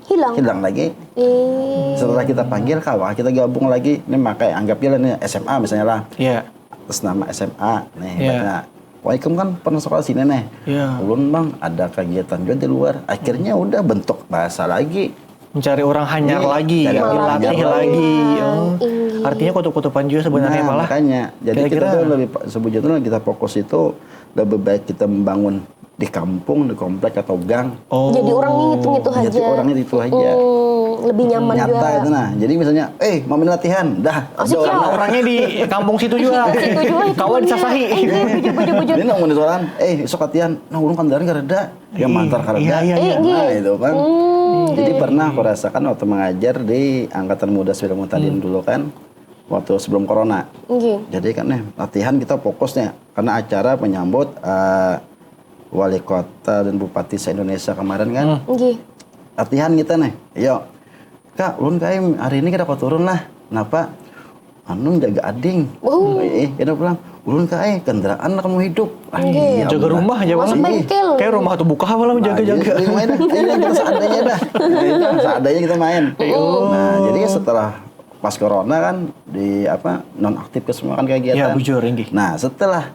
Hilang. hilang lagi. Eh, Setelah kita panggil kawan, kita gabung lagi. Ini pakai anggap aja lah nih S M A misalnya lah. Iya. Atas nama S M A nih. Iya. Nah, Wah, ikam kan pernah sekolah sini nih. Iya. Ulun bang ada kegiatan juga di luar. Akhirnya udah bentuk bahasa lagi. Mencari orang hanyar Iya, lagi, cari orang dilatih hanyar lagi. lagi. Oh. Artinya kutup-kutupan juga sebenarnya Nah, malah. Makanya. Jadi kita Kira-kira- tuh lebih sebujurnya kita fokus itu lebih baik kita membangun di kampung, di komplek atau gang. Oh. Jadi orang ngitu-ngitu aja. Jadi orangnya itu aja. Hmm, lebih nyaman Nyata juga. Itu nah. Jadi misalnya, eh mau main latihan, dah. Oh, siap. Jauh. Nah, orangnya di kampung situ juga. Situ juga itu Kawan punya. Sasahi. Eh, iya, bujur, bujur, bujur. Jadi nang mau di soalan, eh sok latihan, nah ulun kandaran kada ada. Ya mantar kada Iya, ada. iya, Eh, iya. nggih. Nah itu kan. Hmm, Jadi pernah aku rasakan waktu mengajar di angkatan muda sebelum tadi dulu kan, waktu sebelum corona. Nggih. Jadi kan nih latihan kita fokusnya karena acara menyambut eh, wali kota dan bupati se-Indonesia kemarin kan. Nggih. Latihan kita nih, yo kak ulun kayak hari ini kada kau turun lah, kenapa? Anu jaga ading. Oh. Eh, kita pulang. Ulun kayak kendaraan kamu hidup. Ah, Nggih. iya, Jaga benar. rumah aja Masuk bang. bengkel. Kayak rumah tuh buka apa lah Nah, jaga-jaga. jadi, jadi main, ini kita seadanya dah. Kita seadanya kita main. Nah, jadi setelah pas corona kan di apa non aktif ke semua kan kegiatan. Ya, bujur, inggih. Nah, setelah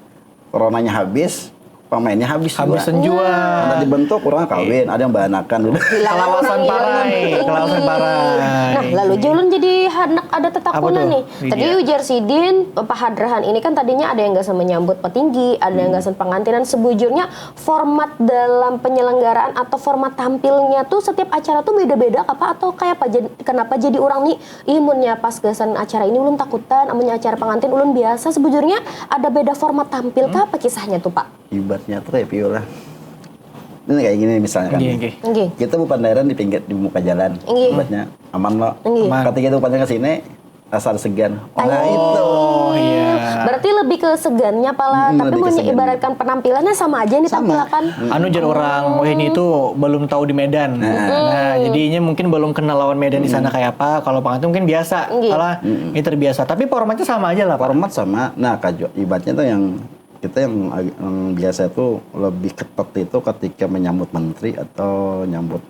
coronanya habis, pemainnya habis juga. Habisan jua. Ada dibentuk orang kawin, ada yang baanakan. Kalawasan parai, kalawasan parai. Nah, lalu aja ulun jadi handak ada tetakunan Apa tuh? Nih. Tadi Iya. ujar sidin, pahadrahan ini kan tadinya ada yang gasan menyambut petinggi, ada yang gasan pengantinan. Sebujurnya format dalam penyelenggaraan atau format tampilnya tuh setiap acara tuh beda-beda apa atau kayak apa? Jad- Kenapa jadi orang nih, ih munnya pas gasan acara ini ulun takutan, amunnya acara pengantin ulun biasa. Sebujurnya ada beda format tampil kah apa kisahnya tuh, Pak? Ibaratnya tuh kayak Pio lah. Ini kayak gini misalnya kan. Nggih, nggih. Nggih. Kita bukan daerah di pinggir di muka jalan. Nggih. Ibaratnya aman loh. Nggih. Aman. Ketika kita paling ke sini, rasa ada segan. Nah, itu. Oh iya. Berarti lebih ke segannya pala, Mm, tapi lebih ke mun segannya. Ibaratkan penampilannya sama aja nih Sama. tampilakan. Anu jar orang, wah ini itu belum tahu di Medan. Nah, jadinya mungkin belum kenal lawan Medan di sana kayak apa. Kalau pengantin mungkin biasa, Nggih. Alah, ini terbiasa. Tapi formatnya sama aja lah, Pak. Format sama. Nah, kajo ibaratnya tuh yang kita yang, ag- yang biasa tuh lebih ketat itu ketika menyambut menteri atau nyambut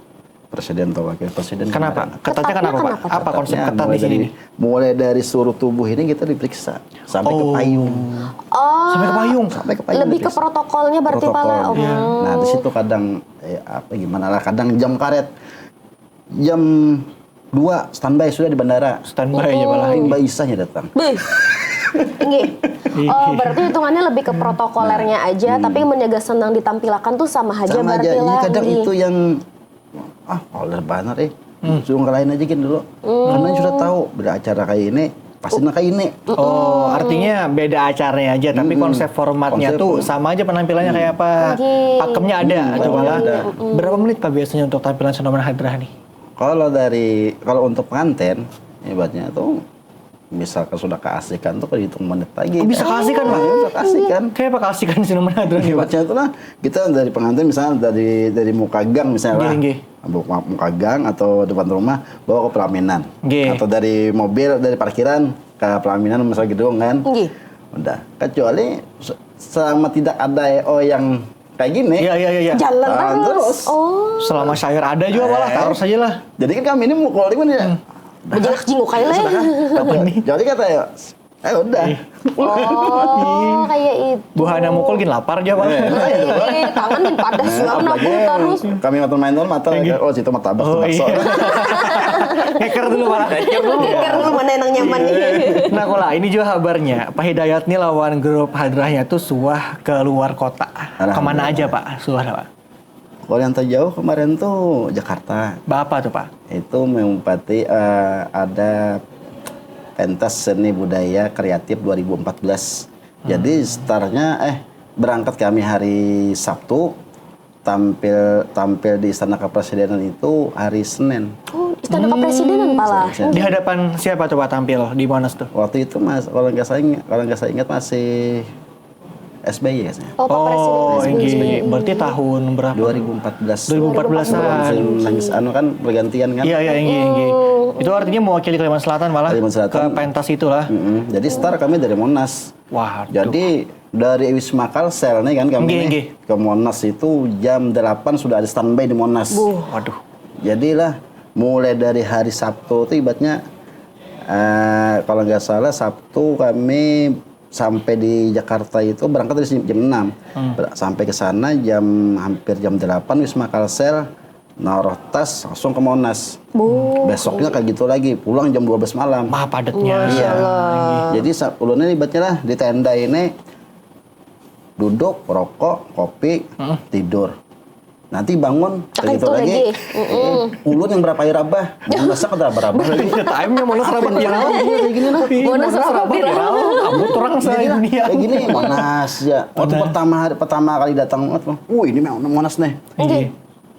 presiden atau wakil presiden. Kenapa? Kemarin. Ketatnya kenapa, Pak? Ketatnya kenapa tuh? Apa konsep Ya, ketat mulai di sini? dari, mulai dari seluruh tubuh ini kita diperiksa sampai ke Oh. payung. Oh. Sampai ke payung. Sampai ke payung Lebih ke diperiksa. protokol-nya berarti Protokol. pala. Oh. Iya. Nah, di situ kadang eh, apa gimana lah kadang jam karet. Jam dua standby sudah di bandara. Standby aja malah. Mbak Isahnya datang. Beuh. Nggih. Oh, berarti hitungannya lebih ke protokolernya aja, tapi menjaga senang ditampilakan tuh sama aja Sama berarti aja. Ini lah. kadang Nggih. Itu yang ah kalau banget eh suruh ke lain aja gini dulu. Karena sudah tahu bila acara kayak ini pasti nak kayak ini. Oh, artinya beda acaranya aja, tapi konsep formatnya Konsep tuh format. sama aja penampilannya kayak apa. Oke. Pakemnya ada, Hmm, cuma pakemnya lah. ada. Berapa menit, Pak, biasanya untuk tampilan Sinoman Hadrah nih? Kalau dari kalau untuk pengantin ibaratnya tuh misalkan sudah keasikan tuh kalau hitung menit lagi. Oh, bisa keasikan, Pak? Bisa keasikan. Kayak apa keasikan Sinoman Hadrah nih, Pak? Ibaratnya itu lah kita dari pengantin misalnya dari dari muka gang misalnya lah. Nggih, nggih. Muka, muka gang atau depan rumah bawa ke pelaminan. Nggih. Atau dari mobil dari parkiran ke pelaminan misal gedung kan. Nggih. Udah. Kecuali se- selama tidak ada E O yang kayak gini. Iya, iya, iya, iya. Jalan Jalan terus. terus. Oh. Selama syair ada juga malah, taruh saja lah. Jadi kan kami ini mukul ini nih. Bejengak jinguk aja lah. Jadi kata ya, eh udah. Oh, kayak itu. Buhana mukul gin lapar aja malah. Eh, tangan gin padas juga Apalagi nabung terus. Kami main main mata, oh situ martabak Oh, tuh bakso. Iya. Ngeker dulu malah. Pikir dulu mana yang nyaman nih. Nah, Kula, ini juga kabarnya Pak Hidayat nih lawan grup Hadrahnya tuh suah ke luar kota. Kemana aja, Pak? Suah, Pak? Kalau yang terjauh kemarin tuh Jakarta. Bapak tuh, Pak? Itu menempati eh, ada pentas seni budaya kreatif dua ribu empat belas. Jadi startnya eh berangkat kami hari Sabtu, tampil tampil di Istana Kepresidenan itu hari Senin. Oh, istana kepresidenan pala. Di hadapan siapa tuh, Pak, tampil di Monas tuh? Waktu itu mas kalau nggak saya ingat, kalau nggak saya ingat masih S B Y kayaknya. Oh, Pak Presiden Oh, S B Y. Inggih. Berarti tahun berapa? dua ribu empat belas. dua ribu empat belas-an. Nangis anu kan pergantian kan. Iya, iya, inggih, inggih. Itu artinya mewakili Kalimantan Selatan malah Kalimantan Selatan. Ke pentas itulah. Mm-mm. Jadi start kami dari Monas. Waduh. Jadi dari Wisma Kalsel nih kan kami Inggih, nih, inggih. Ke Monas itu jam delapan sudah ada standby di Monas. Waduh. Jadilah mulai dari hari Sabtu itu ibaratnya eh, kalau nggak salah Sabtu kami sampai di Jakarta itu berangkat dari jam enam. Ber- Sampai ke sana jam hampir jam delapan Wisma Kalsel, naruh tas langsung ke Monas. Besoknya kayak gitu lagi, pulang jam dua belas malam. Wah, padatnya. Masya Allah. Jadi sa- ulunnya ibaratnya lah di tenda ini duduk, rokok, kopi, tidur. Nanti bangun, Cakap kayak gitu itu lagi. lagi. Mm-mm. Ulun yang berapa rabah, masa kada rabah lagi. Time-nya Monas rapat viral. Kayak gini lah. Monas rapat viral. Kamu terang Jadi lah, sadunia. Kayak gini, Monas ya. Waktu pertama hari pertama kali datang, wah ini memang Monas nih. Inggih.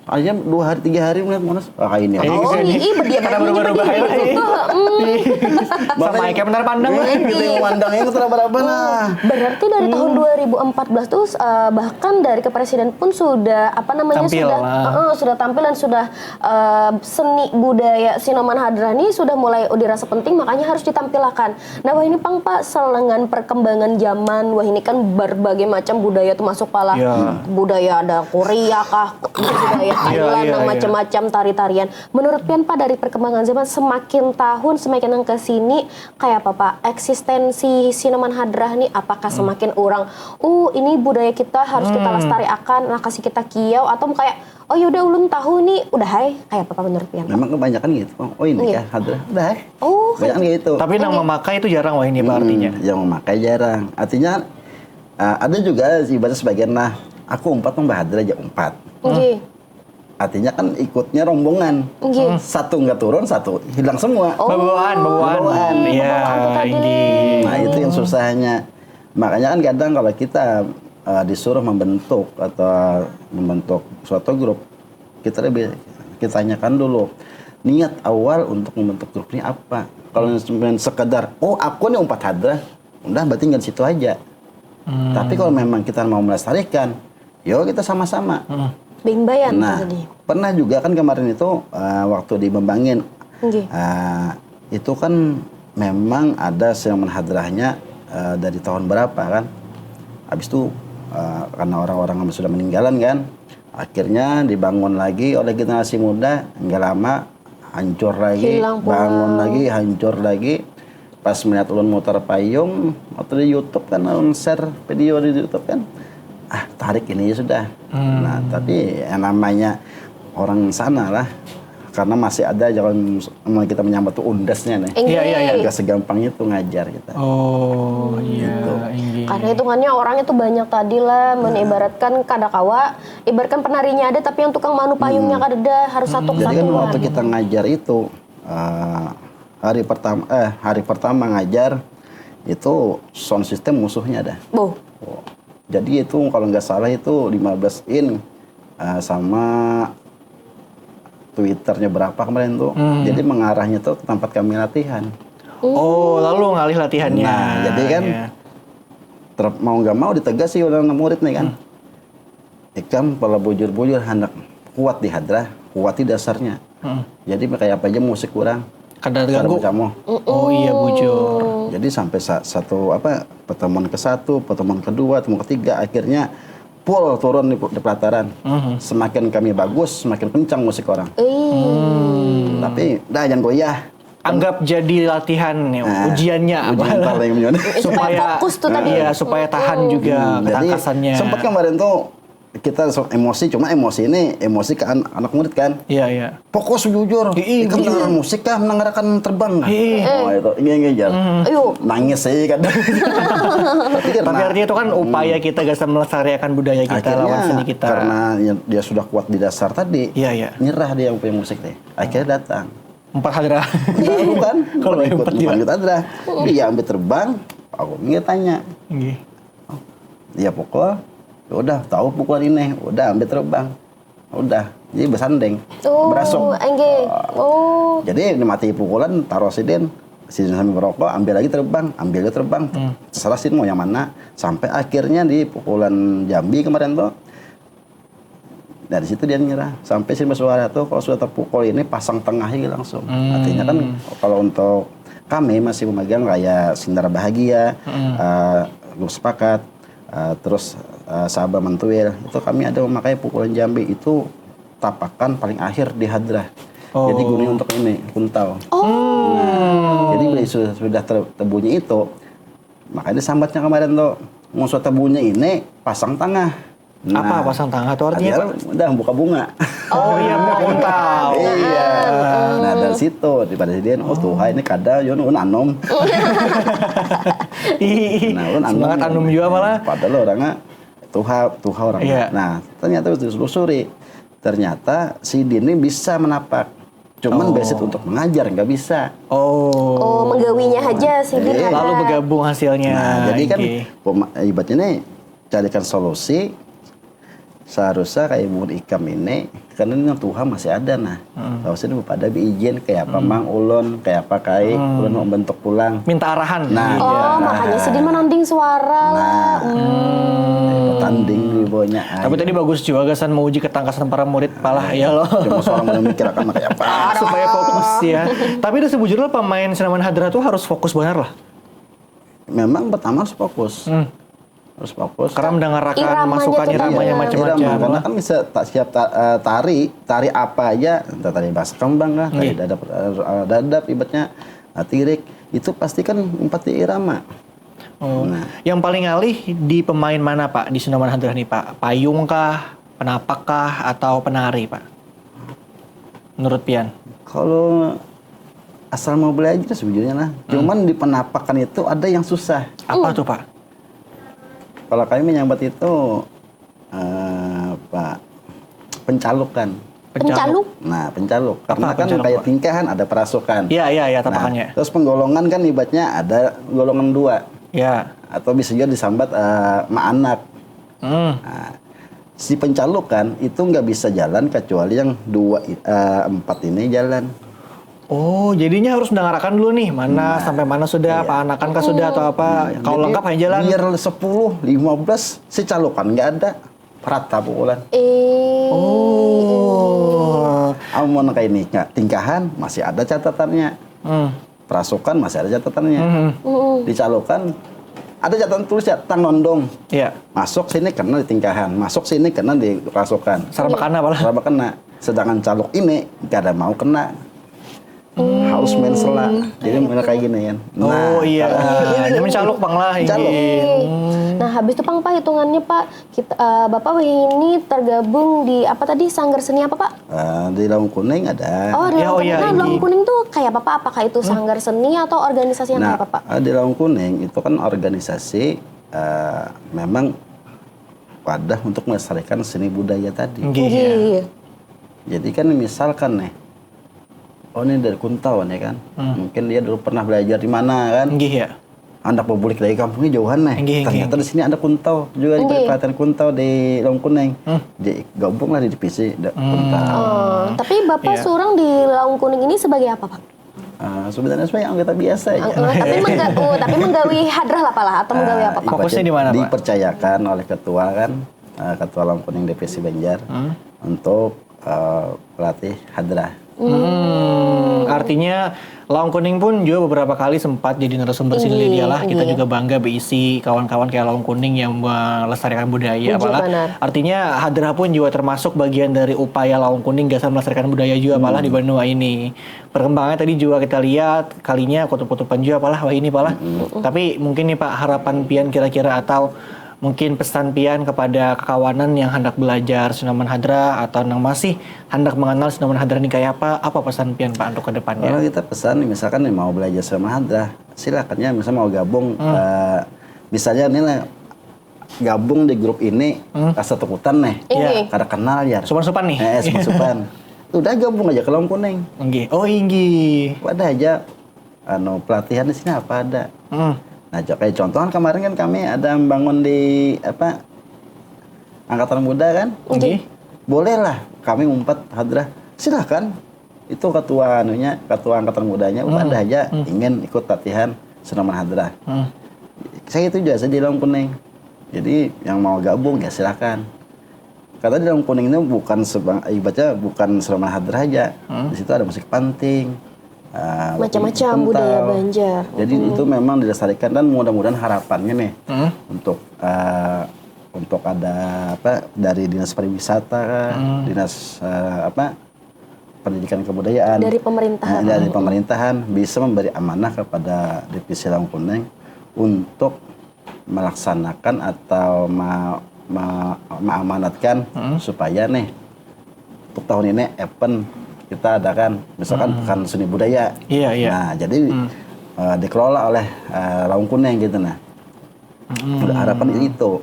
Akhirnya dua hari tiga hari melihat Monas, ah ini. Iya. Oh, Bisa iya, nih. iya, berdiam Karena diri berubah-ubah gitu. aja. Tuh, hmm. Sama kayak benar pandang lah. Gitu yang memandang ini tuh rabah-rabah lah. Berarti dari tahun dua ribu empat belas tuh eh, bahkan dari kepresiden pun sudah apa namanya Tampil, sudah ah. eh, sudah tampil dan sudah eh, seni budaya Sinoman Hadrah nih sudah mulai oh, dirasa penting makanya harus ditampilkan. Nah, wah ini pang Pak selengan perkembangan zaman wah ini kan berbagai macam budaya tuh masuk pala Ya. Budaya ada Korea kah, budaya Thailand iya, dan iya. Macam-macam tari-tarian. Menurut pian Pak dari perkembangan zaman semakin tahun semakin yang ke sini kayak apa Pak eksistensi Sinoman Hadrah nih apakah semakin orang uh ini budaya kita harus kita lestariakan lah kasih kita kiau atau kayak oh yaudah ulun tahu nih udah hai kayak apa Pak menurut pian Pak? Memang kebanyakan gitu. Oh ini Iya. Kak Hadrah. Udah. Oh, Banyak gitu. Tapi nang memakai itu jarang wah ini Pak artinya. Hmm, yang memakai jarang. Artinya eh, ada juga sih ibarat sebagian nah aku umpat Mbah Hadrah aja umpat. Nggih. Artinya kan ikutnya rombongan. Nggih. Satu nggak turun, satu hilang semua. Oh. Bawaan, bawaan. Bawaan. Iya, Bawaan tadi. Inggih. Nah itu yang susahnya. Makanya kan kadang kalau kita eh, disuruh membentuk atau membentuk suatu grup, kita lebih kita tanyakan dulu niat awal untuk membentuk grup ini apa. Kalau cuma sekedar oh aku nih umpat Hadrah, udah berarti nggak di situ aja. Tapi kalau memang kita mau melestarikan, yo kita sama-sama. Bimbayan Nah, tadi. Pernah juga kan kemarin itu eh, waktu di Bembangin, Nggih. eh, itu kan memang ada Sinoman Hadrahnya eh, dari tahun berapa kan. Habis itu eh, karena orang-orang sudah meninggalan kan, akhirnya dibangun lagi oleh generasi muda, nggak lama hancur lagi, Hilang pula. Bangun lagi, hancur lagi. Pas melihat ulun mutar payung, waktu di YouTube kan ulun share video di YouTube kan, ah tarik ini ya sudah. Nah tapi yang namanya orang sana lah, karena masih ada jangan mau kita menyambat tuh undasnya nih. Inggih. Iya, iya, iya. Gak segampang itu ngajar kita. Oh, iya, inggih. Karena hitungannya orang itu banyak tadi lah, mun ibaratkan kada kawa, ibaratkan penarinya ada tapi yang tukang manu payungnya kada ada, harus satu Jadi kan kesatuan. Waktu kita ngajar itu eh, hari pertama eh hari pertama ngajar itu sound system musuhnya ada. Boh. Jadi itu kalau nggak salah itu lima belas in eh, sama Twitternya berapa kemarin tuh. Jadi mengarahnya tuh ke tempat kami latihan. Oh, lalu ngalih latihannya. Nah, jadi kan Iya. ter- mau nggak mau ditegasi oleh anak murid nih kan. Ikam kalau bujur-bujur hendak kuat di hadrah, kuat di dasarnya. Jadi kayak apa aja musik kurang. Kada Cara ganggu. Kamu. Oh iya, bujur. Jadi sampai sa- satu apa pertemuan ke satu, pertemuan kedua, pertemuan ketiga, akhirnya full turun di, di pelataran. Semakin kami bagus, semakin kencang musik orang. Eh. Tapi dah, jangan goyah. Anggap jadi latihan nih, Nah, ujiannya apa? Ujian paling menyon. Supaya fokus tuh tadi. Iya, supaya tahan juga Jadi ketangkasannya. Sempat kemarin tuh kita so- emosi, cuma emosi ini emosi ke an- anak murid kan. Iya, iya. Fokus jujur. Ih, Kan dengar musik kah, mendengarkan terbang kah? Ih. Oh itu, iya iya iya. Ayo. Nangis sih kadang. Tapi karena Tapi artinya itu kan upaya kita gasan melestarikan budaya kita akhirnya lawan seni kita. Karena dia, dia sudah kuat di dasar tadi, Iya, iya. nyerah dia yang punya musik teh. Akhirnya datang. Empat hadrah. Baru kan, Kalau bukan ikut, empat bukan gila. ikut hadrah. Dia ambil terbang, aku nggak tanya. Nggih. Dia pukul, ya udah tahu pukulan ini, udah ambil terbang. Udah, jadi bersanding, Oh, berasuk. Enggak. Oh. Jadi ini mati pukulan, taruh sidin, sidin sambil merokok, ambil lagi terbang, ambil lagi terbang. Terserah sidin mau yang mana. Sampai akhirnya di pukulan Jambi kemarin tuh, dari situ dia nyerah. Sampai sidin bersuara tuh, kalau sudah terpukul ini pasang tengah aja langsung. Artinya kan kalau untuk kami masih memegang kayak Sindara Bahagia, eh, Grup Sepakat, eh, terus eh, Sabar Mentuil, itu kami ada memakai pukulan Jambi itu tapakan paling akhir di hadrah. Oh. Jadi guni untuk ini, kuntau. Oh. Jadi bila sudah, sudah ter- terbunyi itu, makanya sambatnya kemarin tuh, mau sudah terbunyi ini pasang tengah. Apa pasang tengah tuh artinya, Artinya udah buka bunga. Oh iya, mau kuntau. Iya. Nah dari situ daripada dia, oh tuha ini kada, yo nuhun anom. Ih, Nah, ulun semangat ya. Anum juga malah. Padahal orangnya tuha, tuha orangnya. Iya. Nah, ternyata ditelusuri. Ternyata si Din ini bisa menapak. Cuman Oh. basic untuk mengajar nggak bisa. Oh. Oh, menggawinya aja sih Din. Iya. Lalu Ada. bergabung hasilnya. Nah, jadi kan Oke. pema- ibaratnya nih carikan solusi seharusnya kayak buat ikam ini karena ini yang tuha masih ada nah. Harusnya ini pada izin kayak apa mang ulun, kayak apa kai ulun mau bentuk pulang. Minta arahan. Nah, Oh, makanya si Din menanding suara lah. Nah, tanding di bawahnya. Tapi tadi bagus juga gasan menguji ketangkasan para murid palah ya loh. Cuma seorang belum mikir akan kayak apa. Supaya fokus ya. Tapi itu sebujurnya pemain sinaman hadrah tuh harus fokus benar lah. Memang pertama harus fokus. Hmm. Harus fokus. Karena mendengarkan Iramanya masukan tuh iramanya iya. macam-macam. Irama, karena kan bisa tak siap ta- eh, tari, tari apa aja, entah tari bahasa kembang lah, tari Iya. dadap, eh, dadap ibaratnya, eh, tirik, itu pasti kan empati irama. Oh. Yang paling alih di pemain mana Pak di sinaman hadrah nih Pak? Payung kah, penapak kah, atau penari Pak? Menurut Pian? Kalau asal mau belajar sebenarnya lah, cuman di penapakan itu ada yang susah. Apa tuh Pak? Kalau kami menyambat itu eh, apa? Pencalukan. Pencaluk. Nah, pencaluk. Karena Apa kan pencaluk, kayak Pak? Tingkahan ada perasukan. Iya, iya, iya, Nah, tapakannya. Terus penggolongan kan ibaratnya ada golongan dua. Ya. Atau bisa juga disambat eh, maanak. Hmm. Nah, si pencalukan itu nggak bisa jalan kecuali yang dua eh, empat ini jalan. Oh, jadinya harus mendengarkan dulu nih, mana sampai mana sudah, apa anakan kah sudah atau apa? Kalau Jadi, lengkap hanya jalan. Biar sepuluh, lima belas, si calukan nggak ada. Rata pukulan. Eh. Oh. Amun kayak ini nggak tingkahan masih ada catatannya. Hmm. Perasukan masih ada catatannya. Hmm. Dicalukan ada catatan tulis ya tang nondong. Iya. Masuk sini kena di tingkahan, masuk sini kena di perasukan. Sarabakana apa lah? Sarabakana. Sedangkan caluk ini gak ada mau kena. Harus main sela. Jadi mereka kayak gini kan. Oh iya. Ini mencaluk pang lah ini. Caluk. Nah, habis itu pang Pak hitungannya Pak, kita eh, Bapak ini tergabung di apa tadi sanggar seni apa Pak? Eh, di Laung Kuning ada. Oh, ada Ya, oh, Laung Kuning. ya, Nah, ini. Laung Kuning tuh kayak apa Pak? Apakah itu sanggar seni atau organisasi yang Nah, kayak apa Pak? eh, di Laung Kuning itu kan organisasi eh, memang wadah untuk melestarikan seni budaya tadi. Nggih, Iya, ya. iya. Jadi kan misalkan nih, oh ini dari Kuntau nih kan, mungkin dia dulu pernah belajar di mana kan, Nggih ya. Anak berbulik dari kampungnya jauhan nih. Nggih, Ternyata nggih. Di sini ada Kuntau juga, Nggih. pelatihan Kuntau di Laung Kuning. Jadi gabunglah di divisi da- Kuntau. Oh, tapi Bapak Iya. seorang di Laung Kuning ini sebagai apa, Pak? Eh, sebenarnya sebagai anggota biasa ya. Eh, tapi mengga- oh, tapi menggawi hadrah lah, Pak, lah, atau menggawi apa, Pak? Fokusnya di mana, Pak? Dipercayakan oleh ketua kan, eh, ketua Laung Kuning divisi Banjar untuk eh, pelatih hadrah. Hmm, artinya Laung Kuning pun juga beberapa kali sempat jadi narasumber sini, Inggih, dia lah. Kita inggih. juga bangga berisi kawan-kawan kayak Laung Kuning yang melestarikan budaya, Bujur, apalah. Banar. Artinya Hadrah pun juga termasuk bagian dari upaya Laung Kuning gasan melestarikan budaya juga, apalah, di banua ini. Perkembangannya tadi juga kita lihat, kalinya kutup-kutupan juga, apalah, wah, ini, apalah. Tapi mungkin nih, Pak, harapan pian kira-kira atau mungkin pesan pian kepada kekawanan yang hendak belajar sinaman hadrah atau yang masih hendak mengenal sinaman hadrah ini kayak apa, apa pesan pian, Pak, untuk kedepannya? Kalau kita pesan, misalkan nih mau belajar sinaman hadrah, silakan ya, misalnya mau gabung, eh, misalnya nih lah, gabung di grup ini, rasa takutan nih, Inggih. kada kenal ya. Supan-supan nih. Eh, supan-supan. Udah gabung aja ke Laung Kuning. Inggih. Oh, inggih. Ada aja, anu, pelatihan di sini apa ada. Hmm. Nah, co- kayak contoh kan kemarin kan kami ada membangun di apa, angkatan muda kan. Inggih. Bolehlah kami umpat hadrah. Silahkan. Itu ketua anunya, ketua angkatan mudanya, ada aja ingin ikut latihan sinaman hadrah. Hmm. Saya itu juga saya di Laung Kuning. Jadi yang mau gabung ya silahkan. Karena di Laung Kuning itu bukan sebang, ibaratnya bukan sinaman hadrah aja. Di situ ada musik panting, eh, Macam-macam kental. Budaya Banjar. Jadi itu memang dilestarikan dan mudah-mudahan harapannya nih Hmm. untuk eh, untuk ada apa dari dinas pariwisata, dinas eh, apa pendidikan kebudayaan Dari pemerintahan. eh, dari pemerintahan bisa memberi amanah kepada Divisi Laung Kuning untuk melaksanakan atau ma- ma- mengamanatkan supaya nih untuk tahun ini event kita adakan misalkan pekan seni budaya. Iya, iya. Nah, jadi eh, dikelola oleh eh, Laung Kuning gitu nah. Harapan itu.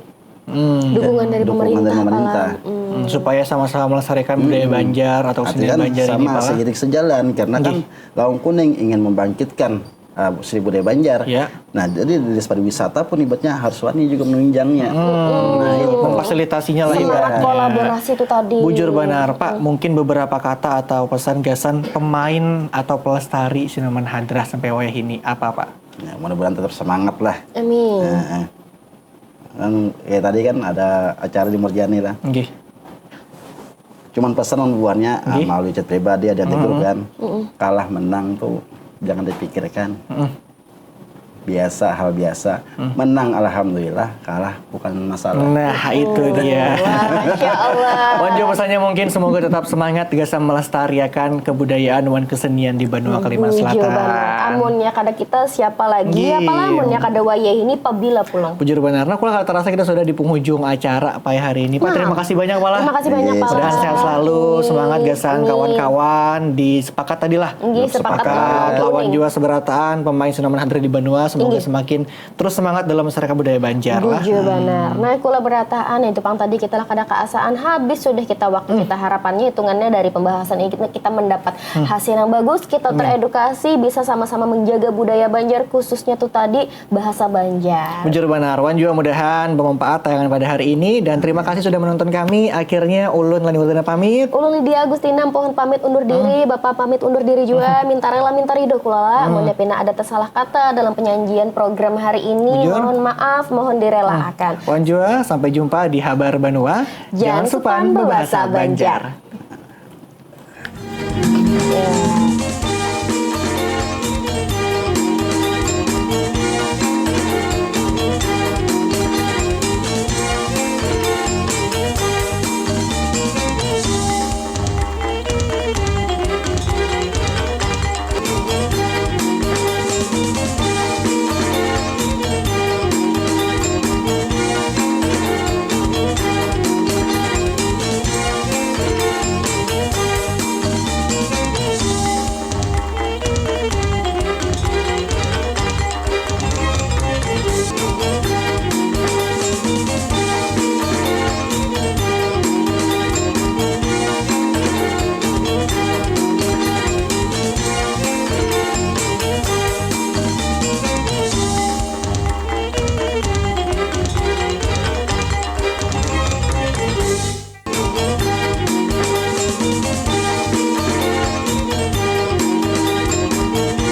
Hmm. Dukungan dari Dukungan pemerintah, dari pemerintah. Palang. Hmm. Hmm, supaya sama-sama melestarikan budaya Banjar atau kesenian Artinya Banjar ini, sama Pak. seiring sejalan karena kan Laung Kuning ingin membangkitkan uh, seni budaya Banjar. Ya. Nah, jadi dinas pariwisata pun ibaratnya harus wani juga menunjangnya. Nah, itu. Memfasilitasinya lah Semangat ibaratnya. Kolaborasi itu tadi. Bujur banar, Pak. Mungkin beberapa kata atau pesan gasan pemain atau pelestari sinaman hadrah sampai wayah ini apa, Pak? Ya, mudah-mudahan tetap semangat lah. Amin. Heeh. Kan ya tadi kan ada acara di Murjani lah. Nggih. Cuman pesan buhannya ah, Nggih. melalui chat pribadi ada di grup kan. Kalah menang tuh jangan dipikirkan. Biasa, hal biasa. Menang alhamdulillah, kalah bukan masalah. Nah, itu dia. Wah, Masya Allah. Wan jua pesannya mungkin semoga tetap semangat gasan melestariakan kebudayaan wan kesenian di banua Kalimantan Bujur Selatan. Banar. Amunnya kada kita siapa lagi? Iya. Apalah amunnya kada wayah ini pabila pulang. Bujur banar. Nah, kula kada terasa kita sudah di penghujung acara Pak hari ini. Pak, Nah. terima kasih banyak, Pak lah. Terima kasih banyak, Pak. Mudahan sehat selalu, semangat gasan Amin. kawan-kawan di sepakat tadi lah. Nggih, sepakat Sepakat lawan lawan kuning. Jua seberataan, pemain sinaman hadrah di banua, semoga Nggih. semakin terus semangat dalam masyarakat budaya Banjar lah. Bujur banar. Nah, kula berataan itu pang tadi kita lah kada kaasaan habis sudah kita waktu kita harapannya hitungannya dari pembahasan ini kita, kita mendapat hasil yang bagus, kita teredukasi, bisa sama-sama menjaga budaya Banjar khususnya tuh tadi bahasa Banjar. Bujur banar. Wan jua mudahan bermanfaat tayangan pada hari ini dan terima kasih sudah menonton kami. Akhirnya ulun Lani Wardana pamit. Ulun Lydia Agustina mohon pamit undur diri, Bapak pamit undur diri juga. Minta rela, minta ridho kula lah. Amunnya pina ada tersalah kata dalam penyajian program hari ini, Bujur. mohon maaf, mohon direlaakan. Wan jua, sampai jumpa di Habar Banua. Jangan supan bebahasa Banjar.